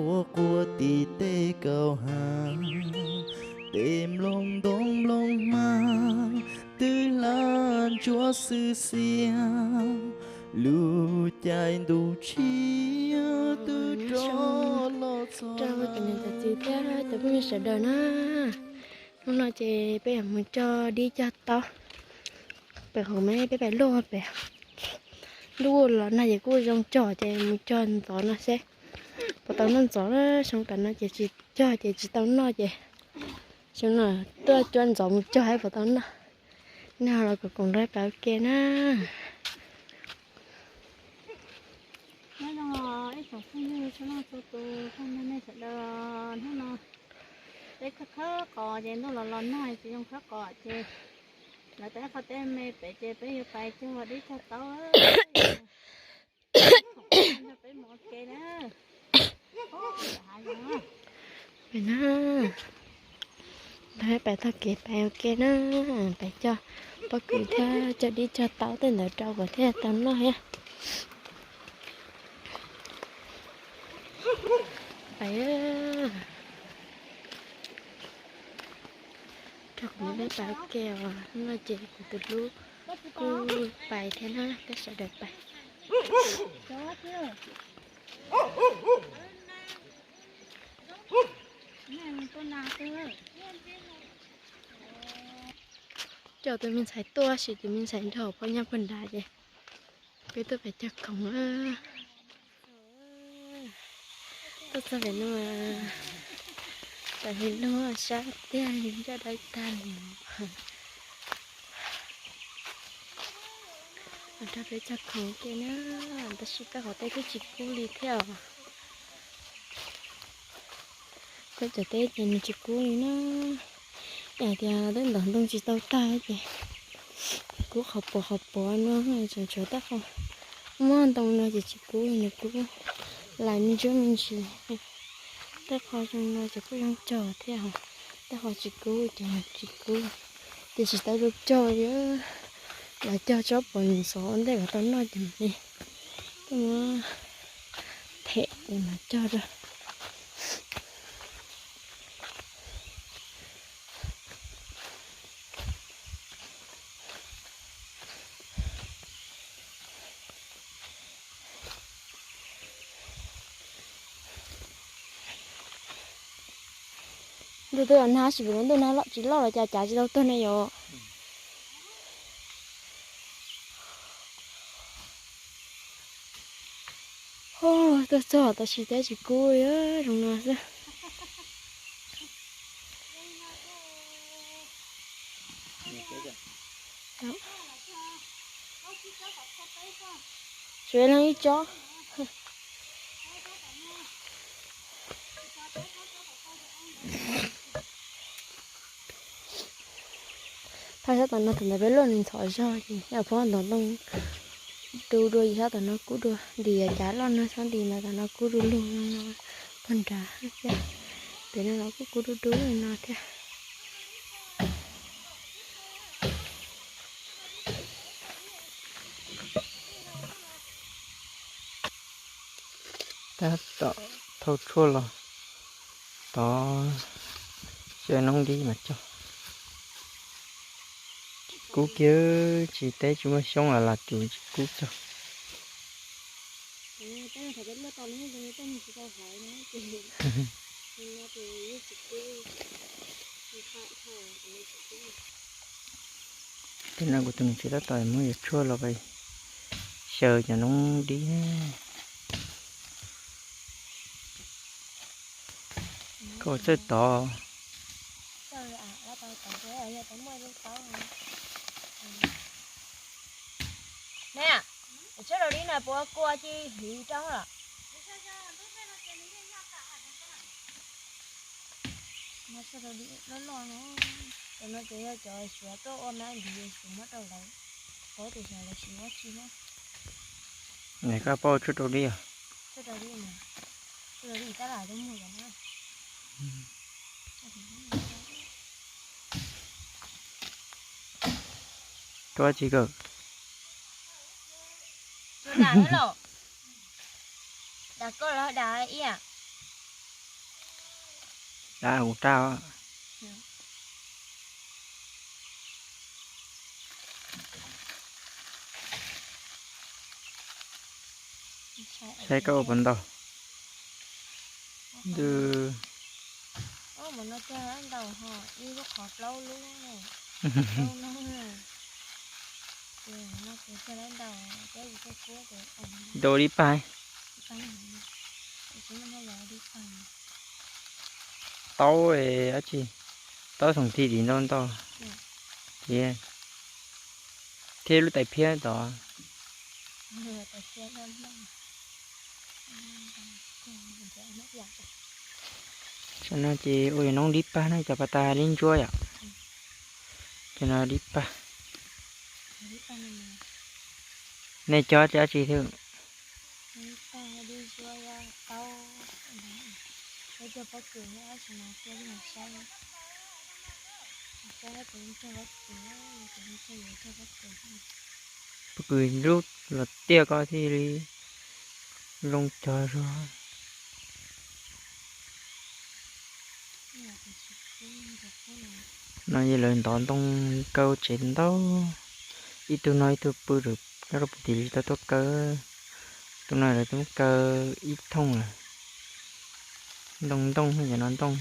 Quaj quaj tim tej kaum hav, tej nplooj ntoo nplooj hmab twb hlab ntsuab xwb xiab, lub caij ntuj tshiab twb rov los txog. Rau cov niam cov txiv thiab cov phooj ywg sawv daws na, hnub no ces peb yuav mus cog dib cog taub pem hauv me, peb pais luaj pem. Lub los nag ces kuj zoo cog ces mus cog ntxov no seb puas tau noj ntxov na. Xyoo tas no ces tsis cog ces tsis tau noj ces xyoo no tuaj cuab ntxov mus cog saib puas tau noj. Nej ho los koom koom nrog peb ua ke na. Nyob zoo ib tsoom phooj ywg txhua leej txhua tus, thov nej sawv daws, hnub no peb khawb khawb qos ces ntuj los los nag tsis zoo khawb qos ces lawv tau ib qho teb me pem ces peb yuav pais cog dib cog taub. Nrog peb mus ua ke na. Pais na, nrog peb pais taug kev pais ua ke na, pais cog pob kws thiab cog dib cog taub tej ntawd rau kom thiaj tau noj thiab. Pais, rau kom peb pais ua ke os, no ces kuv tus hlub kuj pais thiab na, peb sawv daws pais. Coj tus me ntxhais tuaj, sim tus me ntxhais nrog poj nyob puag nrad ces peb tuaj pem cog khoom. Tuaj txog pem no, tam li lub sab tiag li, ncaj dab tag li. Rau peb cog khoom ua ke na, tab sis tej qhov teb twb tsis kub li thiab os. Peb cov teb ces nws tsis kub li na. Yam tias tej ntov ntoo tsis tau tag ces kub qhov puas qhov puas no, tseem tshuav tej qho muaj ntoo no ces tsis kub, nws kub lais me ntsuab me ntsis. Tej qho zoo no ces kuj zoo cog thiab, tej qho tsis kub ces tsis kub. Ces tsis tau zoo cog li, los cog tsob puas ntxov ua ntej kom tau noj ces mam li tuaj muab them es mam cog rau. Ntuj twb los nag, tab sis ntuj nag tsis loj los cas cav tsis tau tuag ne yom. Tuaj txog tab sis teb tsis kub li, zoo no xwb. Tsuav leej ib tsob. Phab sab tom no thaum ntawd peb luaj nws ntxhov zog ces yog phob ntov ntoo du dua, yim sab tom no kub dua, ntim cav loj no xob ntim mas tom no kub du lug no, pog nrad thiab. Pem no los kuj kub du du no thiab. Tab tom thauj tshuaj los tod, xyaw noob dib mas cog. Tsis kub kiag, tsis teb tsis muaj xyoob los los tsis kub cog. Tej no kuv tus niam tsev tab tom muab yus tshuaj los xyaw cov noob dib. Koj txawj tod. Neb, tsheb rau dib no puas kua ci hiv rau los? Loj loj no, cov no ces yog cov suav tuaj ua mab ntiv, suav muab rau lawv, paub tias xyov lawv siv ua tsi na. Nws koj paub tshuaj rau dib os? Tshuaj rau dib, tshuaj rau dib tab lam twb muag cov na. Rau tsi kawg? Dag lawm los? Dag koj los dag ib yam? Kuv raj. Saib koj ua puas ntau. Ntu. Dau dib pag. Taub dab tsi? Taub thoom thij tim ntau ntau. Thiab, thiab lub tais phiab tod. Tam no ces ua yog noob dib pag na, cov pas tas dib ntsuab yom. Cov no dib pag. Nej cog dab tsi thiab? Pob kws lub los tiaj ko thiaj li zoo cog zog. No yog lawv ntov ntoo kaw tsev ntau. Ib tug no ib tug pw rau puag tim li tau tuaj kaw. Tus no lawv twb kaw ib thooj lawm. Ntoo ntoo, cov no ntoo.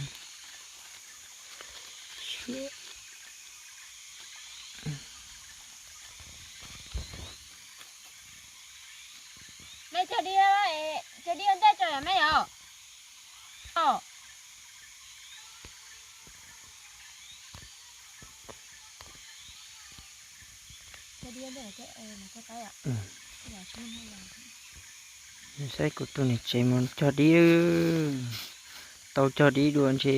Saib kuv tus niam tsev mus cog dib, tau cog dib dua ntshe.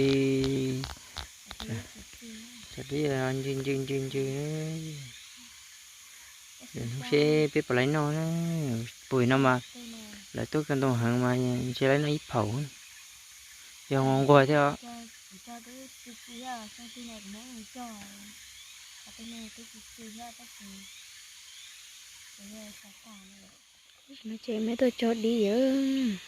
Cog dib ncw ncw ncw ncw. Seb peb puas laib noj. Pum no mas lawv tuaj kaw ntoo heev mas ntshe laib noj ib phaum. Yog nquag thiab os. Ces me tuaj cog dib yom.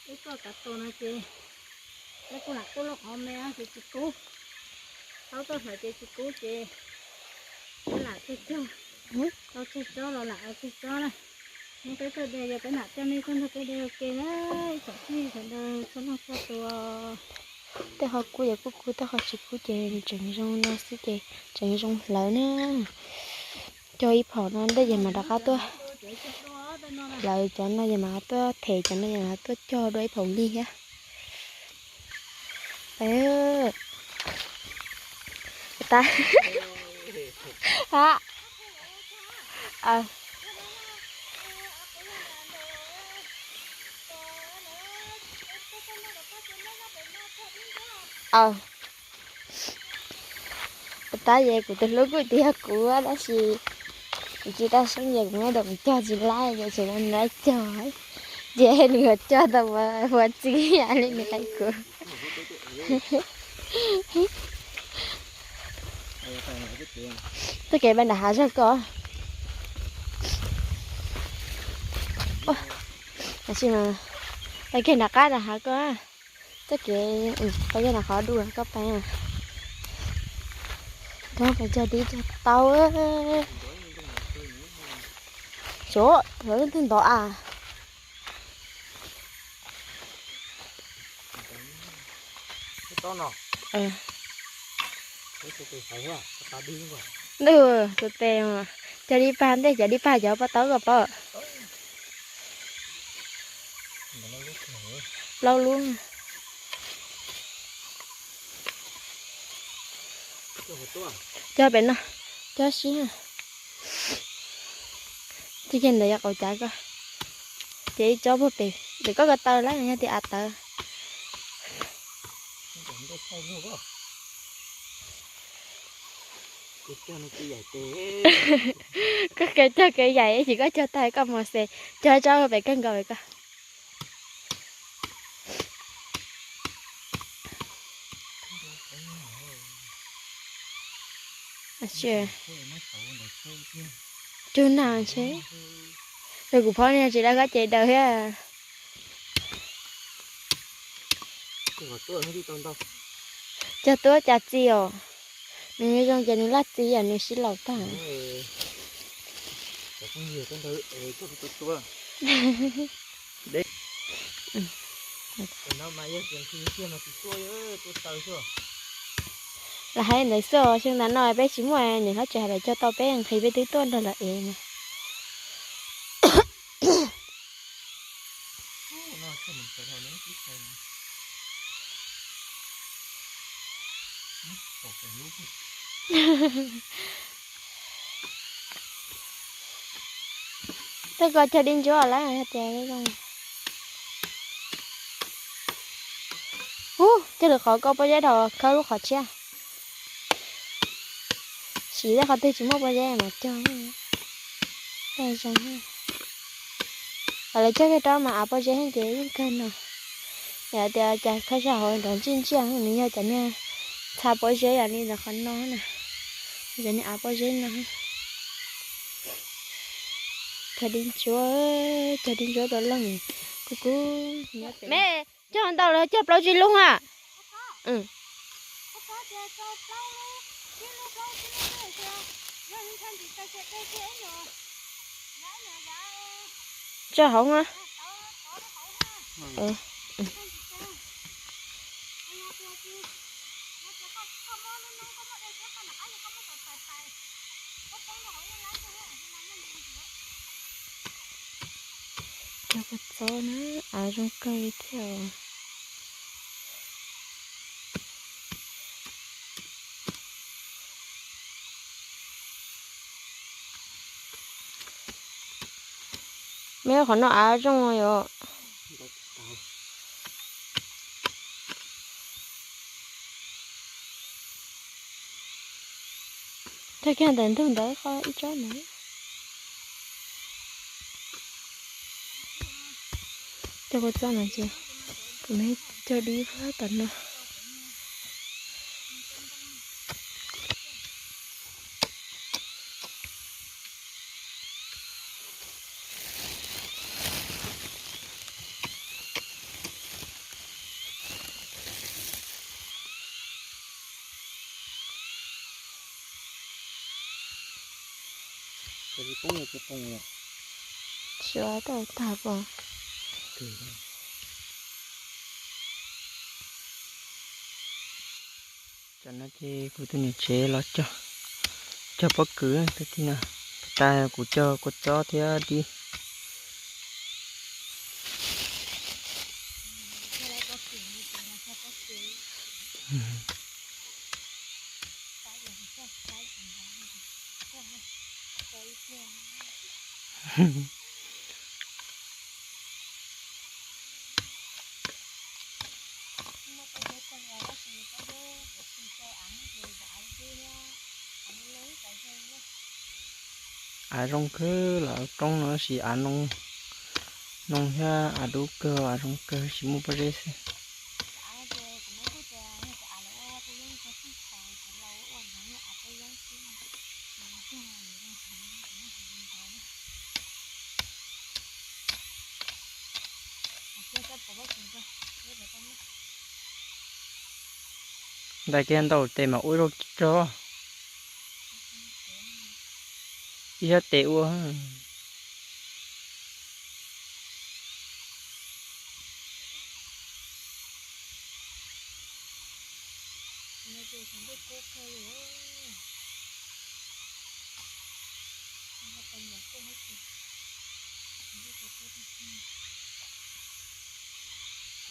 Peb tuaj kav tos no ces peb kuj lam tuaj lub qhov me ces tsis kub. Thaub tuaj hlawv ces tsis kub ces peb lam tseg cog, tau tseg tsob los lam tseg tsob na. Hnub peb tuaj de yog peb lam coj nej tuaj nrog peb de ua ke na, ib tsoom phooj ywg sawv daws txhua leej txhua tus. Tej qhov kub ces kuj kub, tej qhov tsis kub ces tseem zoo no xwb ces tseem zoo hlawv na. Cog ib phaum no ntej ces mam rov qab tuaj hlawv cov no, ces mam tuaj them cov no, ces mam tuaj cog dua ib phaum lig thiab. Tab sis kuv tus hlub kuj tias yog kuv tab sis kuv tsis tau soob ces kuv muab tus mus cog tsis laib ces tseem nrog nws cog, ces nws yuav cog tau ua txiv li nws hais kuv. Txoj kev pais nram hav zog ko. Tag kis nram qab nram hav ko. Txoj kev pais yog nram qhov dua koj pais. Koj pais cog dib cog taub. Suav, lawv leej twg ntov a? Ntuj, tus tes, cov dib pag ntej, cov dib pag cov pob taub ko pom. Plaub lub. Cog pem no, cog sib. Tib kiag ntawd yog qauv cav ko. Ces ib tsob puag pem, ntawm koj ko taw lawm, yog tias av tawv. Koj kev cog kev yaim ib chim koj cog tag koj mus xes cog tsob pem kawg nkaus koj. Cug nag ntshe, tus kuv phob niag tsis dab koj ces daws thiab. Cog tuab cas txi os, nws zoo ces nws laj txi yom, nws sib laus tag. Lam hais ntawd xwb, xyoo ntawd no peb tsis muaj niam hlob tsev hais lawm cog tau peb nqhis peb twb tuaj nrog lawv ev na. Tej ko cog dib ntsuab lawm hais tias zoo. Ub, cog lwm qhov koj pob zeb dhau khawb lub qhov tshiab. Siv tej qhov twg tsis muaj pob zeb mas cog. Tej zoo. Lawv cog kiag rau mas av pob zeb heev ces yeej kawg no. Yog tias cas khaub sab hauv nrov ntsij ntsij, nws yog cov niag txha pob zeb yom, li ntawd qhov no na. Cov niag av pob zeb no. Cog dib ntsuab, cog dib ntsuab rau leej kub kub. Me, cog ntau los cog plaub tsib lub ha. Tso hauv na. Cog kua txob na, av zoo kawg li thiab. Me, qhov no av zoo yom. Cog kiag ntawm ntug ntawd qhov ib tsob ntawd. Cog kua txob no ces kuv me cog dib phab tom no. Siab tau tag pom. Tam no ces kuv tus niam tsev los cog, cog pob kws tag kis no, tas kuv cog kua txob thiab dib. Av zoo kawg los roob no sis av noo, noo thiab av dub kawg, av zoo kawg tsis muaj pob zeb xwb. Ntais kiag ntau tes mas ua zoo tso. Ib sab tes ua.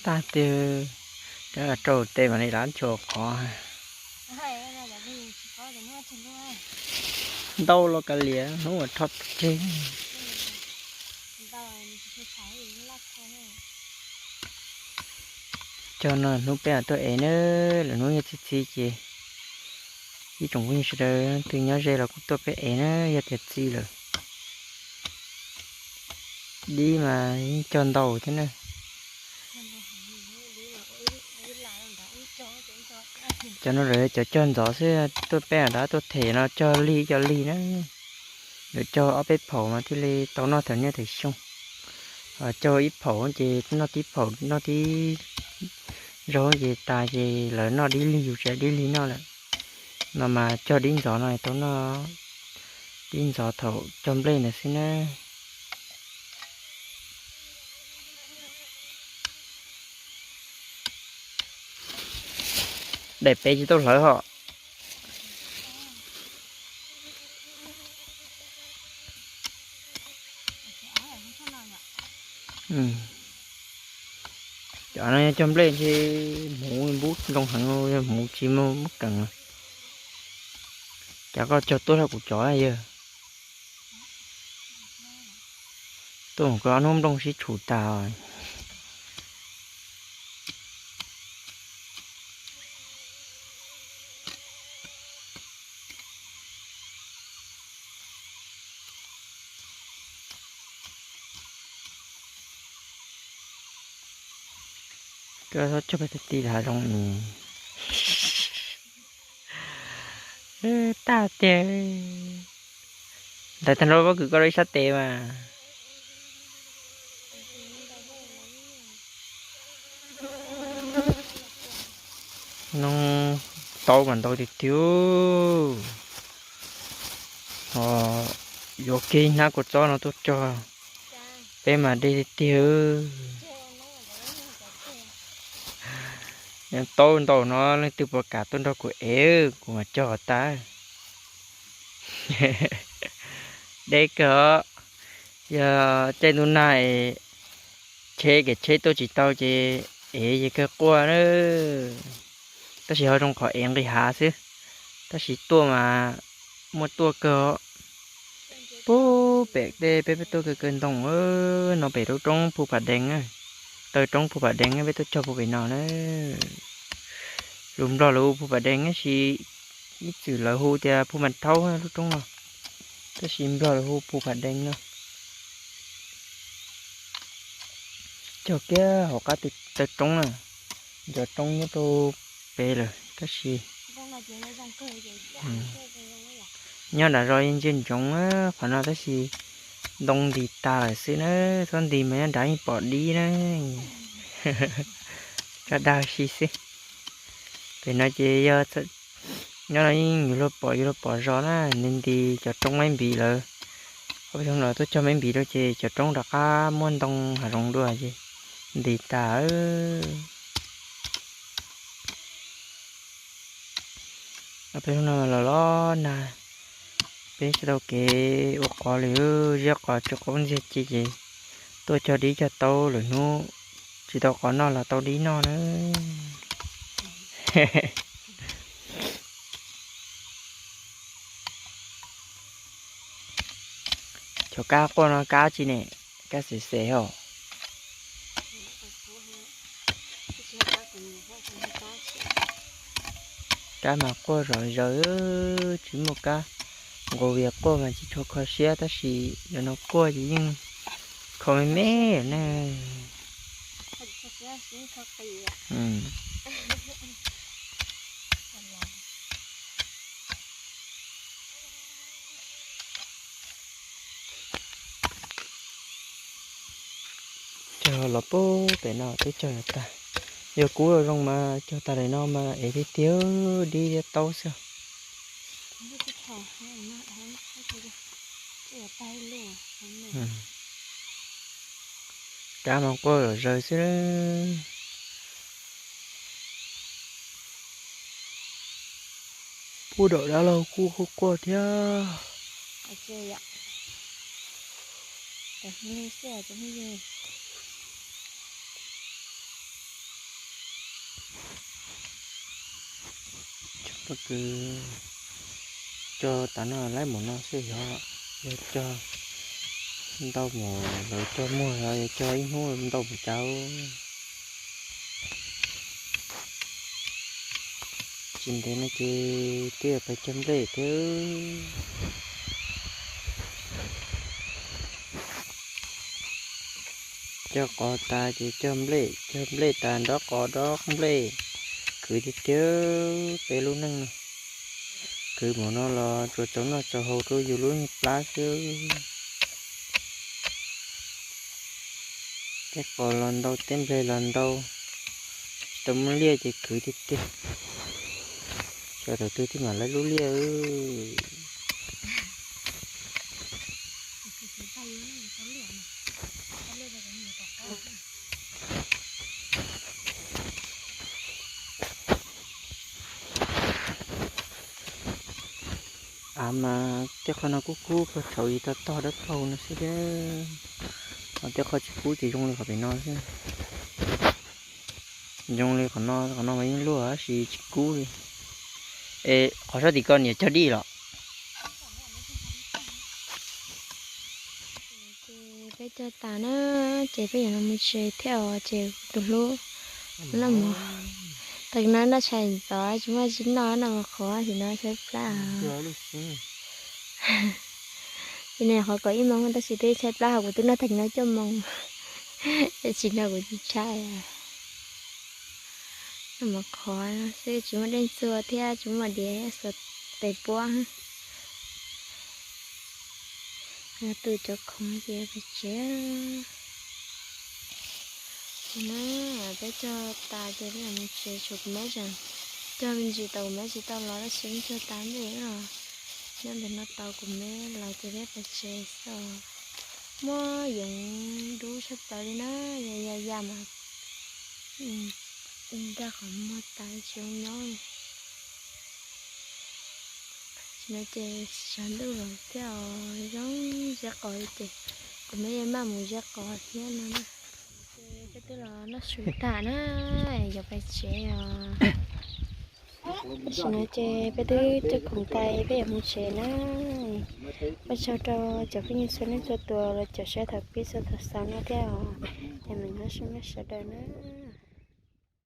Tag twg rau tes mas li lav nchuav qhov. Ntau los kav liam hnub uas rho tseg. Cog no hnub peb tuaj ev na, lwm hnub yog txi txiv ces Ib tsoom phooj ywg sawv daws, leej twg nyob ze los kuj tuaj peb ev na, yog tias txi lawm. Dib mas yeej cog ntau thiab na. Cov no lawv cov cog ntxov xwb, tuaj peb dab tuaj them no cog lig cov lig na. Yuav cog ob peb phaum mas thiaj li tau noj thaum niaj thaum xyoo. Cog ib phaum ces noj tib phaum noj tib zaug ces tas ces lawv noj dib lig, yus tsis dib lig noj lawm. No mas cog dib ntxov no tau noj dib ntxov thaum cog nplej ntawd xwb na. Daim pem tsis tau hlawv hos. Cov no yog cog nplej ntshe hmuv npub ntoo heev, yog hmuv tsis muaj muab kees. Cas koj cog tuaj txog kuv cov na yawg. Tuaj mus koj ob hnub nplooj sib tshum tas. Koj txhob cog pes tag ti hav zoov ni. Tag tiag. Ntawd tag nrho pob kws koj lub ib sab tes mas. Noo, tau mas ntau tiag tiag. Ho yuav kiag hnab kua txob no tuaj cog, peb mas deb tiag tiag. Tau ntau no leej twg puas kam tuaj nrog kuv ev, kuv mas cog tas. Deb kawg os. Yog caij ntuj nag tsheb kev tsheb tuaj tsis tau ces ev ces kawg quaj na. Tab sis ho zoo qhov ev nqis hav xwb, tab sis tuaj mas muaj tuaj kawg os. Puag pem tej peb peb tuaj kawg kawg ntoo no pem lub roob Phu Pha Dees, taw roob Phu Pha Dees peb tuaj cog puag pem no na. Lus Nplog lawv hu Phu Pha Dees tab sis ib txwm lawv hu tias Phu Mas Thaub lub roob no, tab sis Nplog lawv hu Phu Pha Dees no. Cog kiag hauv qab taw roob na, ncov roob nyob rau pem lawm tab sis nyob nram zos yeej ntsia ntsoov qhov no tab sis ntoo ntis tas lawm xwb na, txhob ntis mas nyob nrad yeej pom dib na. Tso dag si xwb. Pem no ces yog nyob no yeej yuav luag pom, yuav luag pom zos na, nti nti cov roob maib npis lawm. Ob peb xyoo no tuaj cog maib npis rau ces cov roob rov qab muaj ntoo hav zoov dua ces ntis tas. Ob peb xyoo no los los nag, peb tsis tau kev ua qos li, ziab qos tsis qaub ntxiag ci ces tuaj cog dib cog taub lwm hnub tsis tau qos noj los tau dib noj na. Cov kab quaj no kab tsi ne? Kab xev xev hos. Kab mas quaj zom zaws, tsis muaj kab nqus vias quaj mas tsis tshua kho siab tab sis cov no quaj ces yeej kho me me na. Cog los puag pem no twb cog yuav tag. Yog kub los zoo mas cog tas li no mas ev tiag tiag, dib thiab taub xwb. Kab mas quaj zom zaws xwb. Puag nram dab laug kuj quaj thiab. Cog tas no laib mus no xwb, yog, yog cog ntau mus lawv cog muag, yog cog ib hnub ntau mus cas. Tsis ntev no ces twb yuav pais cog nplej thiab. Cog qos tas ces cog nplej, cog nplej tas nrov qos nrov nplej, khwv tiag tiag peb lub neej no. Khwv mus no los tsuas txaus noj txaus haus rau yus lub plab xwb. Tej qos los ntau, tej nplej los ntau, tsis tau muaj liaj ces khwv tiag tiag. Xyov thaum twg thiaj mam laib lub liaj. Av mas tej qhov no kub kub, koj tshauv yus tau tog dawb paug no xwb thiab. Ho tej qhov tsis kub ces zoo li qhov pem no xwb. Zoo li qhov no, qhov no mas yeej luaj tab sis tsis kub li. Es qhov sab tim ko niam cog dij los? Ces peb cog tas na, ces peb yuav los mus tsev thiab os, ces kuv tus hlub noj mov. Tag no noj tshais ntxov tsis muaj tsis noj, noj mov qhuav ces no tshaib plab. Ces nws qhuav kaum ib moos tab sis twb tshaib plab, ho kuv twb noj tag no cuaj moos, tsis no kuv tsis tshaib. Noj mov qhuav xwb tsis muaj dej ntxuag thiab tsis muaj diav xuas tes puab. Tus cov khoom ces pais tsev. Ces na, peb cog tas ces peb yuav mus tsev, tshuav kuv meb tseem cog me ntsis tau, kuv meb tsis tau los tab sis peb cog tas nplej os. Nyob ntawm no tau kuv meb los ces peb pais tsev xwb os. Muaj yoov dub tshaj plaws li na, ya ya ya mas nkag qhov muag tas tsis zoo nyob li. Tam sim no ces sab ntuj los thiab os, zoo zeb qos li ces kuv meb yuav maj mus zeb qos thiab no na. Ces peb twb los noj su tas na, yuav pais tsev os. Tam sim no ces peb twb cog khoom tas peb yuav mus tsev na. Ua tsaug rau cov phooj ywg txhua leej txhua tus los caum saib thaum pib txog thaum xaus no thiab os. Es mam nyob zoo nej sawv daws na.